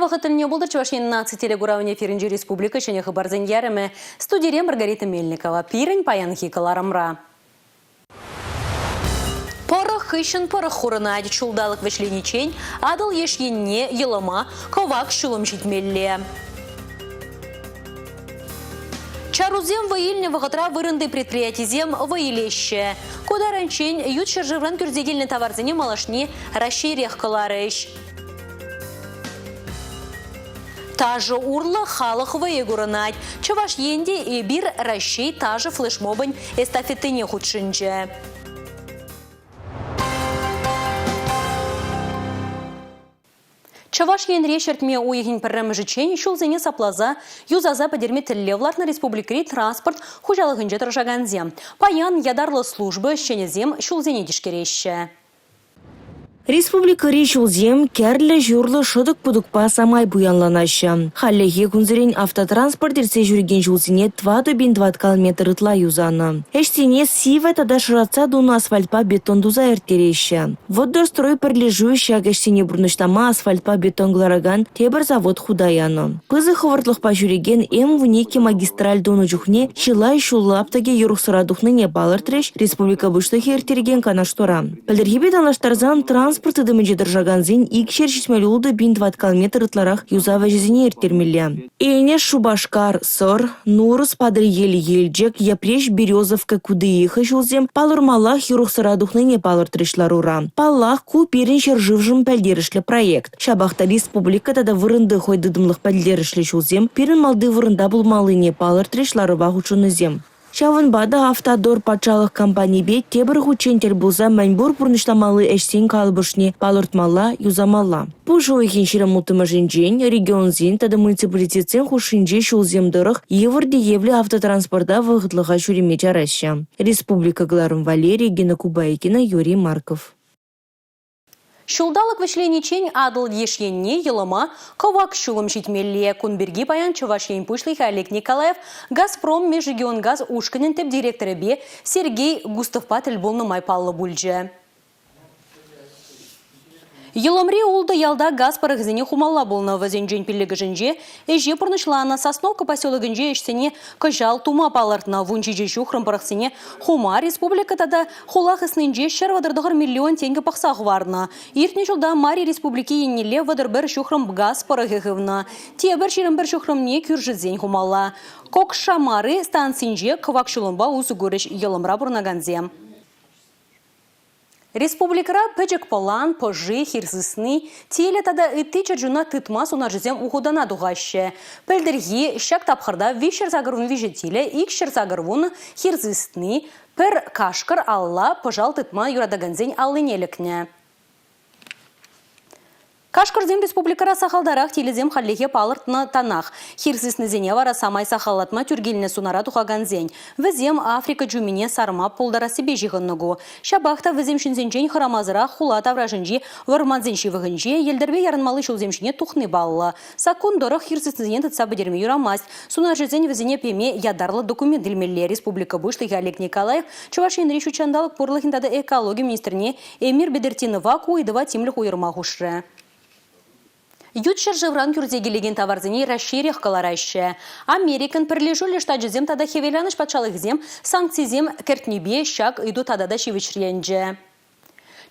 Вӑхӑт тӗлне пултӑр Чӑваш Ен наци телекуравӗн эфирӗнчи республика ҫӗнӗ хыпарсен ярӑмӗ. Студире Маргарита Мельникова. Пирӗн паянхи кӑларӑмра. Пӑрӑх хыҫҫӑн пӑрӑх хурӑнать. Ҫулталӑк вӗҫлениччен Атӑл леш енне йӑлӑма кӑвак ҫулӑм ҫитмелле. Чарусем вӑй илнӗ вӑхӑтра вырӑнти предприятисем вӑй илеҫҫӗ. Ку таранччен ют ҫӗршывран кӳрсе килнӗ таварсене малашне Раҫҫейрех кӑларӗҫ. Ташӑ урлӑ халӑх вӑйӗ курӑнать. Чӑваш Ен те Эпир Раҫҫей ташӑ флешмобӗн эстафетине хутшӑнчӗ. Чӑваш Енре ҫӗртме уйӑхӗн пӗрремӗшӗччен ҫулсене сапласа, юсаса пӗтерме тӗллев лартнӑ республикӑри транспорт хуҫалӑхӗнче тӑрӑшакансем. Паян ятарлӑ служба ӗҫченӗсем ҫулсене тишкереҫҫӗ. Республикӑри ҫулсем кӗрлӗ-ҫурлӑ шӑтӑк-путӑкпа самай пуянланаҫҫӗ. Хальлӗхе кунсерен автотранспорт иртсе ҫӳрекен ҫулсене 4 тӑваткал метр ытла юсанӑ. Ӗҫсене сивӗ тата шӑратса тунӑ асфальтпа бетон туса ирттереҫҫӗ. Воддорстрой пӗрлешӳ ҫак ӗҫсене пурнӑҫлама асфальтпа бетон кӑларакан тепӗр завод хута янӑ. Пысӑк хӑвӑртлӑхпа ҫӳрекен М-12 магистраль тунӑ чухне чылай ҫул лаптӑкӗ юрӑхсӑра тухнине палӑртрӗҫ республика Пуҫлӑхӗ ирттерекен канашлура. Пӗлтӗрхипе танлаштарсан транспорт тытӑмӗнче тӑрӑшакансен 276 пин тӑваткал метр ытларах юсав ӗҫӗсене ирттермелле. Энӗш, Шупашкар, Сӑр, Нурӑс, Патӑрьел, Елчӗк, Йӗпреҫ, Березовка, Кудеиха ҫулсем палӑрмаллах юрӑхсӑра тухнине палӑртрӗҫ ларура. Паллах, ку пирӗн ҫӗршывшӑн пӗлтерӗшлӗ проект. Ҫапах та республика тата вырӑнти хӑй тытӑмлӑх пӗлтерӗшлӗ ҫулсем пирӗн малти вырӑнта пулмаллине палӑртрӗҫ ларӑва хутшӑннисем. Ҫавӑнпа та «Автодор» патшалӑх компанипе тепӗр хутчен тӗл пулса мӗнпур пурнӑҫламалли ӗҫсен калӑпӑшне палӑртмалла, юсамалла. Пуш уйӑхӗн 26-мӗшӗнчен регионсен тата муниципалитетсен хушшинчи ҫулсем тӑрӑх йывӑр тиевлӗ автотранспорта вӑхӑтлӑха ҫӳреме чараҫҫӗ. Республика кӑларӑм валли Регина Кубайкина, Юрий Марков. Ҫулталӑк вӗҫлениччен Атӑл леш енне йӑлӑма кӑвак ҫулӑм ҫитмелле. Кун пирки паян Чӑваш Ен Пуҫлӑхӗ Олег Николаев «Газпром» Межрегионгаз ушкӑнӗн тӗп директорӗпе Сергей Густовпа тӗл пулнӑ май паллӑ пулчӗ. Йӑлӑмри ултӑ ялта газ пӑрӑхӗсене хумалла пулнӑ. Вӗсенчен пиллӗкӗшӗнче ӗҫе пурнӑҫланӑ. Сосновка поселокӗнчи ӗҫсене кӑҫал тума палӑртнӑ. 17 ҫухрӑм пӑрӑхсене хума республика тата Хула хыснинче 139 миллион тенкӗ пӑхса хӑварнӑ. Иртнӗ ҫулта Мари Республики еннелле 31 ҫухрӑм газ пӑрӑхӗ хывнӑ. Тепӗр 21 ҫухрӑмне кӳршӗсен хумалла. Кокшамары станцинче кӑвак ҫулӑмпа усӑ курӗҫ йӑлӑмра пурӑнакансем. Республикӑра пӗчӗк пӑлан, пӑши, хир сысни, тилӗ тата ытти чӗрчуна тытма сунарҫӑсем ухутана тухаҫҫӗ. Пӗлтӗрхи ҫак тапхӑрта 383 тилӗ, 280 хир сысни, Пӗр кашкӑр алла пӑшал тытма юратакансен аллине лекнӗ. Кашкӑрсем республикӑра сахалтарах тилӗсем хальлӗхе палӑртнӑ танах. Хир сыснисене вара самай сахаллатма тӳр килнӗ сунара тухакансен. Вӗсем Африка чумине сарма пултарассипе ҫыхӑннӑ ку. Ҫапах та вӗсем ҫынсенчен хӑрамасӑрах хула таврашӗнчи вӑрмансен ҫывӑхӗнче йӗлтӗрпе ярӑнмалли ҫулсем ҫине тухни паллӑ. Саккун тӑрӑх хир сыснисене тытса пӗтерме юрамасть. Сунарҫӑсен вӗсене пеме ятарлӑ документ илмелле. Республика Пуҫлӑхӗ Олег Николаев Чӑваш Енри ҫут ҫанталӑк пурлӑхӗн тата экологи министрне Эмир Бедертдинова ку ыйтӑва тимлӗх уйӑрма хушрӗ. Ют ҫӗршывран кӳрсе килекен таварсене Раҫҫейрех кӑлараҫҫӗ. Америкӑн Пӗрлешӳллӗ Штачӗсем тата Хӗвеланӑҫ патшалӑхӗсем санкцисем кӗртнипе ҫак ыйту тата та ҫивӗчленчӗ.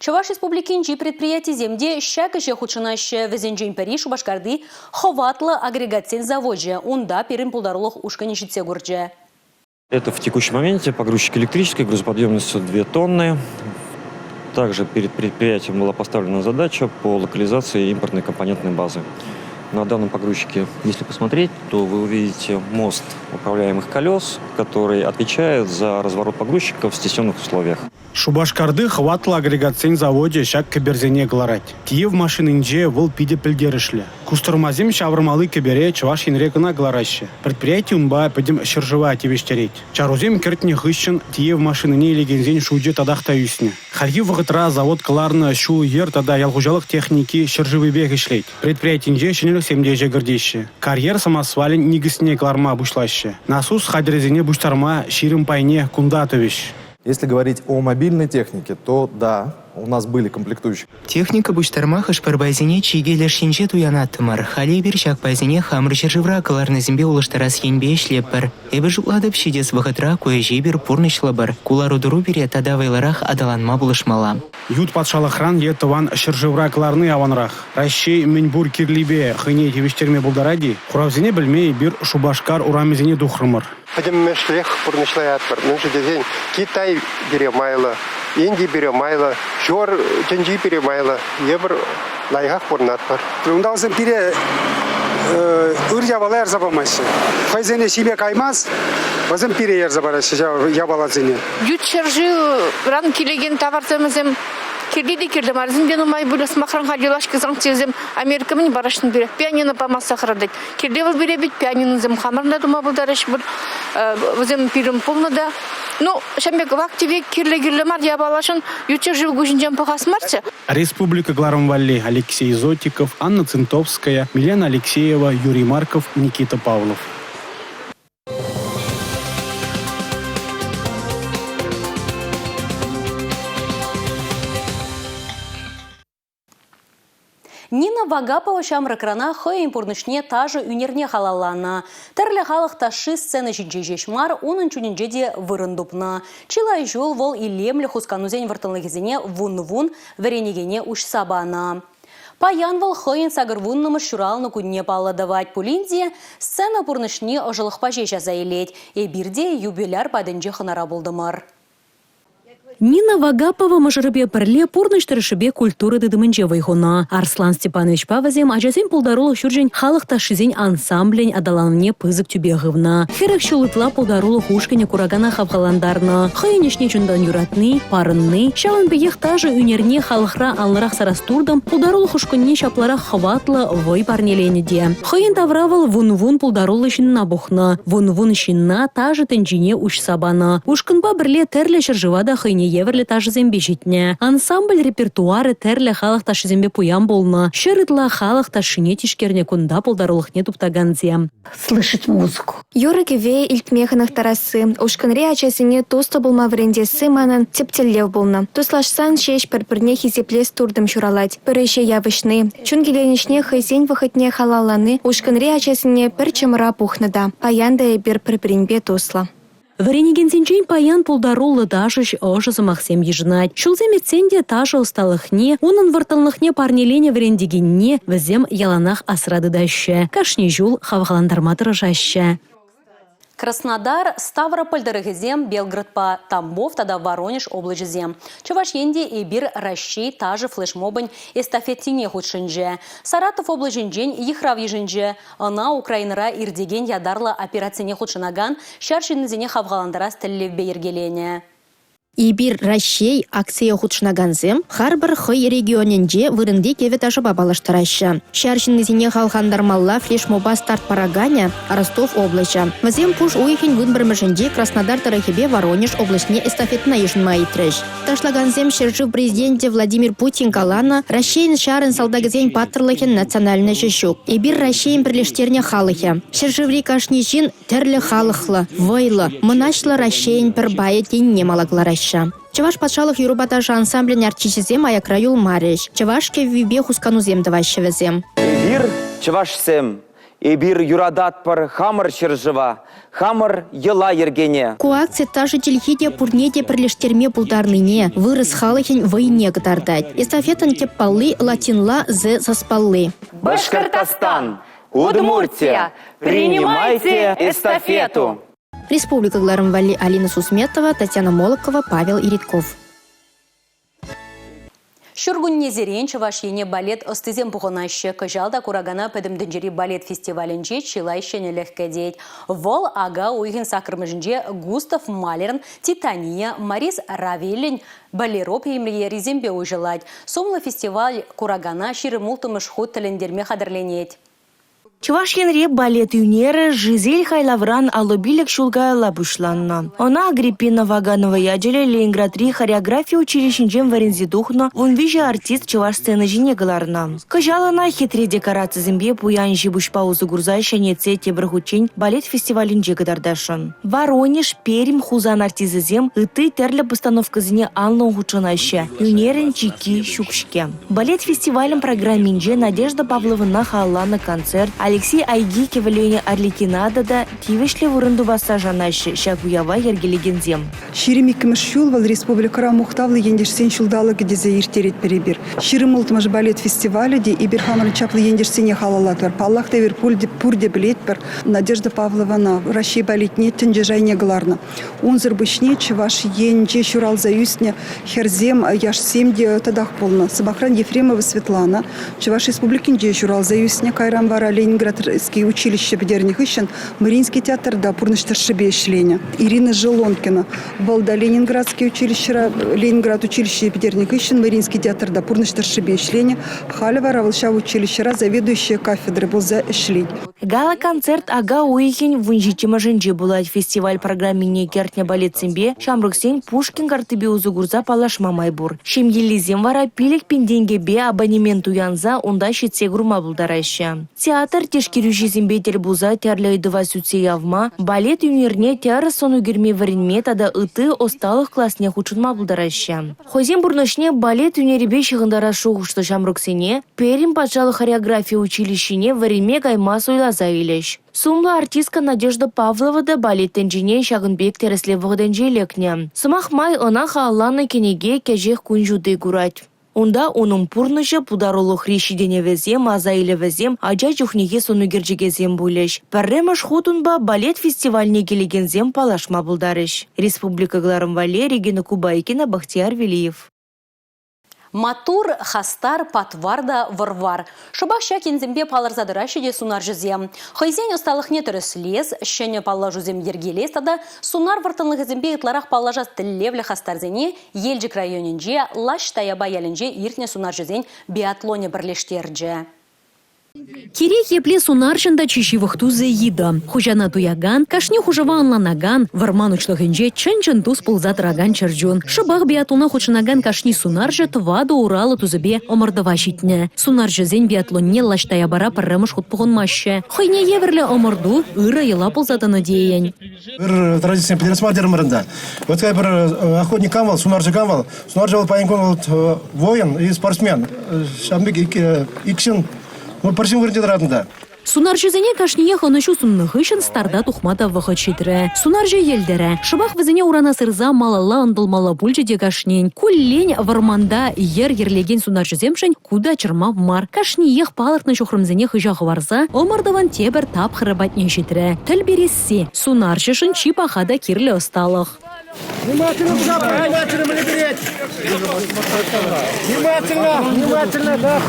Чӑваш Республикинчи предприятисем те ҫак ӗҫе хутшӑнаҫҫӗ. Вӗсенчен пӗри Шупашкарти хӑватлӑ агрегатсен завочӗ. Унта пирӗн пултарулӑх ушкӑнӗ ҫитсе курчӗ. Это в текущем моменте погрузчик электрической грузоподъемностью 2 тонны. Также перед предприятием была поставлена задача по локализации импортной компонентной базы. На данном погрузчике, если посмотреть, то вы увидите мост управляемых колес, который отвечает за разворот погрузчика в стесненных условиях. Шупашкарти хӑватлӑ агрегатсен завочӗ ҫак кӗперсене кӑларать. Тиев машининче вӑл питӗ пӗлтерӗшлӗ. Кустӑрмасем ҫавӑрмалли кӗпере Чӑваш Енре кӑна кӑлараҫҫӗ. Предприяти унпа пӗтӗм ҫӗршыва тивӗҫтерет. Чарусем кӗртнӗ хыҫҫӑн тиев машинине илекенсен шучӗ татах та ӳснӗ. Хальхи вӑхӑтра завод кӑларнӑ ҫул-йӗр тата ял хуҫалӑх техники ҫӗршывӗпех ӗҫлет. Предприятинче ҫӗнӗлӗхсем те ӗҫе кӗртеҫҫӗ. Карьер самосвалӗн никӗсне кӑларма пуҫлаҫҫӗ. Насус хатӗрӗсене пуҫтарма 20 пайне кунта тӑвӗҫ. Если говорить о мобильной технике, то да, У нас были комплектующие. Техника пуҫтарма хӑш-пӗр пайсене чикӗ леш енче туянаттӑмӑр. Халӗ эпир ҫак пайсене хамӑр ҫӗршывра кӑларнисемпе улӑштарас енпе ӗҫлетпӗр. Эпӗ шутлатӑп, ҫитес вӑхӑтра ку ӗҫе эпир пурнӑҫлӑпӑр. Ку лару-тӑру пире тата вӑйлӑрах аталанма пулӑшмалла. Ют патшалӑхран е тӑван ҫӗршывра кӑларни аванрах. Раҫҫей мӗн пур кирлипе хӑйне тивӗҫтерме пултарать-и? Хуравсене пӗлме эпир Шупашкар урамӗсене тухрӑмӑр. Пӗтӗмӗшлех пурнӑҫлаятпӑр. Мӗншӗн тесен Китай пире майлӑ, Инди пире майлӑ, ҫур тӗнчи пире майлӑ. Эпир лайӑхах пурӑнатпӑр. Унта вӗсем пире ыр япала ярса памаҫҫӗ. Хӑйсене ҫиме каймасть, вӗсем пире ярса параҫҫӗ ҫав япаласене. Ют ҫӗршывран килекен таварсем вӗсем кирлӗ те кирлӗ мар. Вӗсемпе нумай пулӗ. Сӑмахран, халь юлашки санкцисем Америка мӗн парасшӑн пире? Пианино памасса хӑратать. Кирлӗ вӑл пире ведь пианинӑсем хамӑрӑн та тума пултараҫҫӗ пуль. Вӗсем пирӗн пулнӑ та. Ну, ҫавӑн пек вак-тӗвек кирлӗ-кирлӗ мар япалашӑн ют ҫӗршыв куҫӗнчен пӑхас марччӗ. Республика кӑларӑм валли Алексей Зотиков, Анна Цинтовская, Милена Алексеева, Юрий Марков, Никита Павлов. Нина Вагапова ҫамрӑкранах хӑйӗн пурнӑҫне ташӑ ӳнерне халалланӑ. Тӗрлӗ халӑх ташши сцена ҫинче ҫеҫ мар, унӑн чунӗнче те вырӑн тупнӑ. Чылай ҫул вӑл илемлӗ хусканусен вӑрттӑнлӑхӗсене вун-вун вӗренекене уҫса панӑ. Паян вӑл хӑйӗн 80-мӗш ҫуралнӑ кунне паллӑ тӑвать пулин те сцена пурнӑҫне ӑшӑлӑхпа ҫеҫ аса илет. Эпир те юбиляр патӗнче хӑнара пултӑмӑр. Нина Вагапова мӑшӑрӗпе пӗрле пурнӑҫ тӑрӑшшӗпе культура тытӑмӗнче вӑй хунӑ. Арслан Степановичпа вӗсем ачасен пултарулӑх ҫурчӗн халӑх ташшисен ансамблӗн аталанӑвне пысӑк тӳпе хывнӑ. 40 ҫул ытла пултарулӑх ушкӑнӗ куракана хавхалантарнӑ. Хӑйӗн ӗҫне чунтан юратни, парӑнни, ҫавӑн пекех ташӑ ӳнерне халӑхра анлӑрах сарас туртӑм пултарулӑх ушкӑнне ҫапларах хӑватлӑ вӑй парнеленӗ те. Хӑйӗн тавра вӑл вун-вун пултаруллӑ ҫынна пухнӑ. Вун-вун ҫынна ташӑ тӗнчине уҫса панӑ. Ушкӑнпа пӗрле тӗрлӗ ҫӗршыва та хӑйне евӗрлӗ ташӑсемпе ҫитнӗ. Ансамбль репертуарӗ тӗрлӗ халӑх ташшисемпе пуян пулнӑ. Ҫӗр ытла халӑх ташшине тишкернӗ кунта пултарулӑхне туптакансем. Слышать музыку. Юрӑ-кӗвве илтме хӑнӑхтарасси, ушкӑнри ачасене туслӑ пулма вӗрентесси манӑн тӗп тӗллев пулнӑ. Туслашсан ҫеҫ пӗр-пӗрне хисеплес туртӑм ҫуралать. Пӗр ӗҫе явӑҫни, чун киленӗҫне хӑйсен вӑхӑтне халаллани ушкӑнри ачасене пӗр чӑмӑра пухнӑ та. Паян та эпир пӗр-пӗринпе туслӑ. Вӗренекенсенчен паян пултаруллӑ ташӑҫ ӑшӑ сӑмахсем йышӑнать. Ҫулсем иртсен те ташӑ ӑсталӑхне, унӑн вӑрттӑнлӑхне парнеленӗ вӗрентекенне вӗсем яланах асра тытаҫҫӗ, кашни ҫул хавхалантарма тӑрӑшаҫҫӗ. Краснодар, Ставрополь тӑрӑхӗсем, Белгородпа Тамбов тата Воронеж облаҫӗсем. Чӑваш Енте эпир Раҫҫей ташӑ флешмобӗн эстафетине хутшӑнчӗ. Саратов облаҫӗнчен йыхрав йышӑнчӗ. Ӑна Украинӑра иртекен ятарлӑ операцине хутшӑнакан ҫар ҫыннисене хавхалантарас тӗллевпе йӗркеленӗ. «Эпир Раҫҫей» акцие хутшӑнакансем харпӑр хӑй регионӗнче вырӑнти кӗвӗ-ташӑпа паллаштараҫҫӗ. Ҫар ҫыннисене хавхалантармалла флешмоба старт параканӗ – Ростов облаҫӗ. Вӗсем пуш уйӑхӗн 11-мӗшӗнче Краснодар тӑрӑхӗпе Воронеж облаҫне эстафетӑна йышӑнма ыйтрӗҫ. Ташлакансем ҫӗршыв Президенчӗ Владимир Путин каланӑ Раҫҫейӗн ҫарӗн салтакӗсен паттӑрлӑхӗн национальноҫӗ ҫук. Эпир Раҫҫейӗн пӗрлештернӗ халӑхӗ. Ҫӗршыври кашни ҫын тӗрлӗ халӑхлӑ, вӑйлӑ, мӑнаҫлӑ Раҫҫейӗн пӗр пайӗ тенине мала кӑлараҫҫӗ. Чӑваш патшалӑх юрӑпа ташӑ ансамблӗн артисчӗсем аякра юлмарӗҫ. Чӑваш кӗввипе хусканусем тӑваҫҫӗ вӗсем. Эпир, чӑвашсем, Эпир юрататпӑр хамӑр ҫӗршыва, хамӑр йӑла-йӗркене. Ку акци ташӑ чӗлхи те пурне те пӗрлештерме пултарнине, вырӑс халӑхӗн вӑйне кӑтартать. Эстафетӑн тӗп палли латинла «З» саспалли. Башкортостан, Удмуртия, принимайте эстафету! Республика кӑларӑм валли Алина Сусметова, Татьяна Молокова, Павел Иритков. Ҫуркуннесерен Чӑваш Ене балет ӑстисем пухӑнаҫҫӗ. Кӑҫал та куракана Пӗтӗм тӗнчери балет фестивалӗнче чылай ҫӗнӗлӗх кӗтет. Вӑл ака уйӑхӗн саккӑрмӗшӗнче Густав Малерӑн «Титания», Морис Равелӗн «Болеро» премьерисемпе уҫӑлать. Сумлӑ фестиваль куракана 26-мӗш хут тӗлӗнтерме хатӗрленет. Чӑваш Енре балет ӳнерӗ «Жизель» хайлавран 55 ҫул каялла пуҫланнӑ. Ӑна Агреппина Ваганова ячӗллӗ Ленинградри хореографи училищинчен вӗренсе тухнӑ 13 артист чӑваш сцени ҫине кӑларнӑ. Кӑҫал ӑна хитре декорацисемпе пуян ҫи-пуҫпа усӑ курса ҫӗнетсе тепӗр хутчен балет фестивалӗнче кӑтартасшӑн. Воронеж, Пермь, Хусан артисчӗсем ытти тӗрлӗ постановкӑсене анлӑн хутшӑнаҫҫӗ. Ӳнерӗн чикки ҫук-ҫке. Балет фестивалӗн программинче Надежда Павловӑна халалланӑ концерт, Алексей Айги кӗвӗленӗ Арлекинада та тивӗҫлӗ вырӑн тупасса шанаҫҫӗ ҫак уява йӗркелекенсем. 22-мӗш ҫул вӑл республикӑра мухтавлӑ ентешсен ҫулталӑкӗ тесе ирттеретпӗр эпир. 26-мӗш балет фестивалӗ те эпир хамӑрӑн чаплӑ ентешсене халаллатпӑр. Паллах та эпир пурте пӗлетпӗр, Надежда Павлована Раҫҫей балетне тӗнче шайне кӑларнӑ. Унсӑр пуҫне Чӑваш Енче ҫуралса ӳснӗ хӗрсем, яшсем те татах пулнӑ. Сӑмахран, Ефремова Светлана Чӑваш Республикинче ҫуралса ӳснӗ. Кайран вара Ленинградский училище пӗтернӗ хыҫҫӑн Мариинский театрта пурнӑҫ тӑршшӗпе ӗҫленӗ. Ирина Желонкина вӑл та Ленинградский училищӗра Ленинград училищине пӗтернӗ хыҫҫӑн Мариинский театрта пурнӑҫ тӑршшӗпе ӗҫленӗ. Халӗ вара вӑл ҫав училищӗра заведующая кафедры пулса ӗҫлет. Гала-концерт ака уйӑхӗн 17-мӗшӗнче пулать. Фестиваль программине кӗртнӗ балетсемпе ҫамрӑксен Пушкин карттипе усӑ курса паллашма май пур. Ҫемьеллисем вара 5 000 тенкӗпе абонемент туянса унта ҫитсе курма пултараҫҫӗ. Театр тишкерӳҫисемпе тӗл пулса тӗрлӗ ыйтӑва сӳтсе явма, балет ӳнерне тӗрӗс сӑн ӳкерме вӗренме тата ытти ӑсталӑх класне хутшӑнма пултараҫҫӗ. Хӑйсен пурнӑҫне балет ӳнерӗпе ҫыхӑнтарас шухӑшлӑ ҫамрӑксене Пермь патшалӑх хореографи училищине вӗренме кайма суйласа илӗҫ. Сумлӑ артистка Надежда Павлова та балет тӗнчине ҫакӑн пек тӗрӗслев вӑхӑтӗнче лекнӗ. Сӑмах май, ӑна халалланӑ кӗнеке кӗҫех кун ҫути курать. Унта унӑн пурнӑҫӗ, пултарулӑхри ҫитӗнӗвӗсем, аса илӗвӗсем, ача чухнехи сӑн ӳкерчӗкӗсем пулӗҫ. Пӗрремӗш хут унпа балет фестивальне килекенсем паллашма пултарӗҫ. Республика кӑларӑм валли Регина Кубайкина, Бахтияр Велиев. Маттур, хастар, патвар та вӑр-вар. Шӑпах ҫак енсемпе палӑрса тӑраҫҫӗ те сунарҫӑсем. Хӑйсен ӑсталӑхне тӗрӗслес, ҫӗнӗ паллашусем йӗркелес тата сунар вӑрттӑнлӑхӗсемпе ытларах паллашас тӗллевлӗ хастарсене Елчӗк районӗнче Лащ Таяпа ялӗнче иртнӗ сунарҫӑсен биатлонӗ пӗрлештерчӗ. Кирек епле сунарҫӑн та чи ҫывӑх тусӗ йытӑ. Хуҫана туякан, кашни хушӑва ӑнланакан, вӑрман уҫлӑхӗнче чӑн-чӑн тус пулса тӑракан чӗрчун. Шӑпах биатлона хутшӑнакан кашни сунарҫӑ тӑватӑ ураллӑ тусӗпе ӑмӑртӑва ҫитнӗ. Сунарҫӑсен биатлонне Лащ Таяпара пӗрремӗш хут пухӑнмаҫҫӗ. Хӑйне евӗрлӗ ӑмӑрту ырӑ йӑла пулса тӑнӑ тейӗн. Ыр традицисене пӗтерес мар терӗмӗр ӗнтӗ. Вот пӗр охотник кам вӑл, сунарҫӑ кам вӑл? Сунарҫӑ вӑл паян кун вӑл воин и спортсмен. Ҫавӑн пек ик ҫын, ну, пӗр ҫын вырӑнте тӑратӑн та. Сунарҫӑсене кашниех ӑнӑҫу суннӑ хыҫҫӑн старта тухма та вӑхӑт ҫитрӗ. Сунарҫӑ йӗлтӗрӗ. Шӑпах вӗсене урана сырса малалла ӑнтӑлмалла пулчӗ те кашнин. Куллен вӑрманта йӗр йӗрлекен сунарҫӑсемшӗн ку та чӑрмав мар. Кашниех палӑртнӑ ҫухрӑмсене хыҫа хӑварса ӑмӑртӑвӑн тепӗр тапхӑрӗ патне ҫитрӗ. Тӗл пересси – сунарҫӑшӑн чи паха та кирлӗ ӑсталӑх. Внимательно, внимательно, внимательно, внимательно, внимательно, да.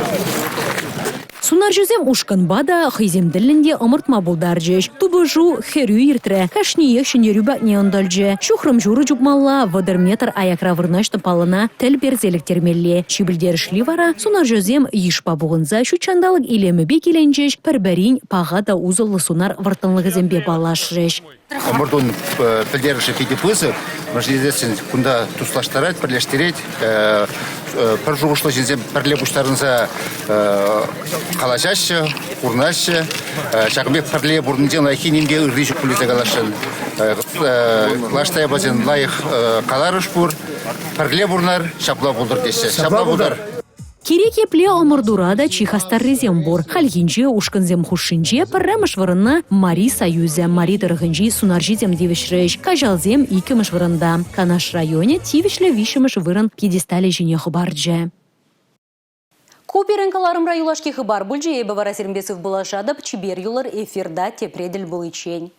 Сунарҫӑсем ушкӑнпа та, хӑйсем тӗллӗн те ӑмӑртма пултарчӗҫ. Тупӑшу хӗрӳ иртрӗ. Кашниех ҫӗнтерӳ патне ӑнтӑлчӗ. Ҫухрӑм ҫурӑ чупмалла, 30 метр аякра вырнаҫнӑ паллӑна тӗл персе лектермелле. Чи пӗлтерӗшли вара сунарҫӑсем йышпа пухӑнса ҫут ҫанталӑк илемӗпе киленчӗҫ, пӗр-пӗрин паха та усӑллӑ сунар вӑрттӑнлӑхӗсемпе паллашрӗҫ. Ӑмӑртун пӗлтерӗшӗ питӗ пысӑк. Мӗншӗн тесессӗн кунта туслаштарать, пӗрлештерет. Пӗр шухӑшлӑ ҫынсем пӗрле пуҫтарӑнса калаҫаҫҫӗ, курнаҫҫӗ. Ҫакӑн пек пӗрле пурӑннинчен лайӑххи ним те ырри ҫук пуль тесе каласшӑн. Лаш Таяпасен лайӑх каларӑш пур. Пӗрле пурӑнар, ҫапла пултӑр теҫҫӗ. Ҫапла пултӑр. Кирек епле ӑмӑртура та чи хастаррисем пур. Хальхинче ушкӑнсем хушшинче пӗрремӗш вырӑна Мари союзӗ, Мари тӑрӑхӗнчи сунарҫисем тивӗҫрӗҫ. Каҫалсем иккӗмӗш вырӑнта. Канаш районӗ тивӗҫлӗ виҫҫӗмӗш вырӑн пьедесталӗ ҫине хӑпарчӗ. Ку пирӗн кӑларӑмра юлашки хыпар пулчӗ. Эпӗ вара сирӗнпе сывпуллашатӑп. Чипер юлӑр эфирта тепре тӗл пуличчен.